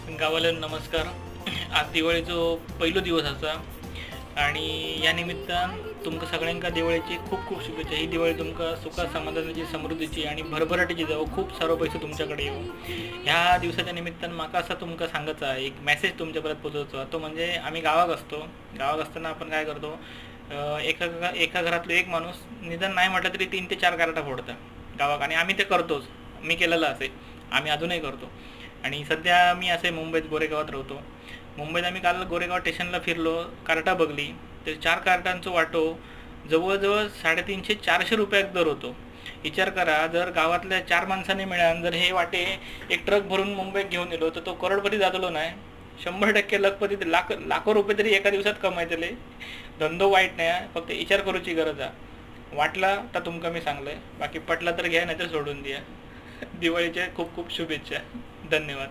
गांवांल्यान नमस्कार. आज दिवाळीचो पयलो दिवस आसा आणि ह्या निमित्तान तुमकां सगळ्यांका दिवाळीची खूप खूप शुभेच्छा. ही दिवाळी तुमकां सुखा समाधानाची, समृद्धीची आणि भरभराटीची जावं. खूप सारो पैसो तुमच्याकडे येवो. ह्या दिवसाच्या निमित्तान म्हाका असा तुमकां सांगायचा एक मॅसेज तुमच्या परत पोचोवचो, तो म्हणजे आम्ही गावाक असतो. गावाक असताना आपण काय करतो, एका एका घरातलो एक माणूस निदान नाही म्हटलं तरी 3 ते 4 कार्टा फोडता गावाक, आणि आम्ही ते करतोच. मी केलेलं असे, आम्ही अजूनही करतो. आणि सध्या मी असे मुंबईत गोरेगावात राहतो. मुंबईत आम्ही काल गोरेगाव स्टेशनला फिरलो, कार्टा बघली, तर 4 कार्टांचो वाटो जवळजवळ 350-400 रुपयाक दर होतो. विचार करा, जर गावातल्या 4 माणसांनी मिळान जर हे वाटे एक ट्रक भरून मुंबईत घेऊन गेलो तर तो करोडपती जातलो नाही. 100% लखपती, लाखो रुपये तरी एका दिवसात कमायतले. धंदो वाईट नाही, फक्त विचार करूची गरज आहे. वाटला तर तुमका मी सांगलंय, बाकी पटला तर घ्या, नाही तर सोडून द्या. दिवाळीच्या खूप खूप शुभेच्छा. धन्यवाद.